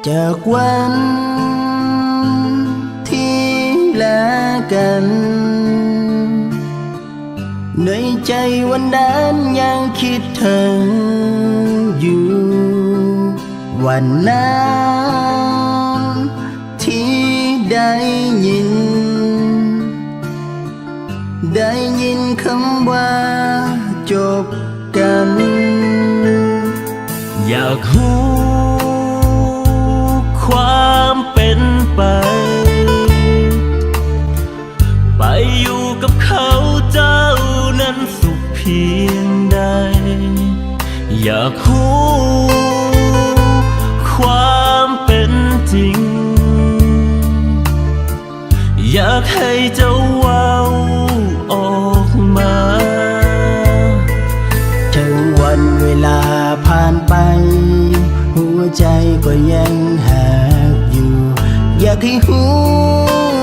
ຈາກວັນທີ່ລາກັນ ໃນໃຈວັນນັ້ນຍັງຄິດເຖິງຢູ່ ວັນນັ້ນທີ່ໄດ້ຍິນ ໄດ້ຍິນຄຳວ່າຈົບກັນ. ຢາກຮູ້ຄວາມເປັນໄປ ໄປຢູ່ກັບເຂົາເຈົ້ານັ້ນສຸກພຽງໃດ. ຢາກຮູ້ຄວາມເປັນຈິງ ຢາກໃຫ້ເຈົ້າເວົ້າອອກມາ. ເຖິງວັນເວລາຜ່ານໄປ ຫົວໃຈກໍຍັງຮັກຢູ່. ຢາກໃຫ້ຮູ້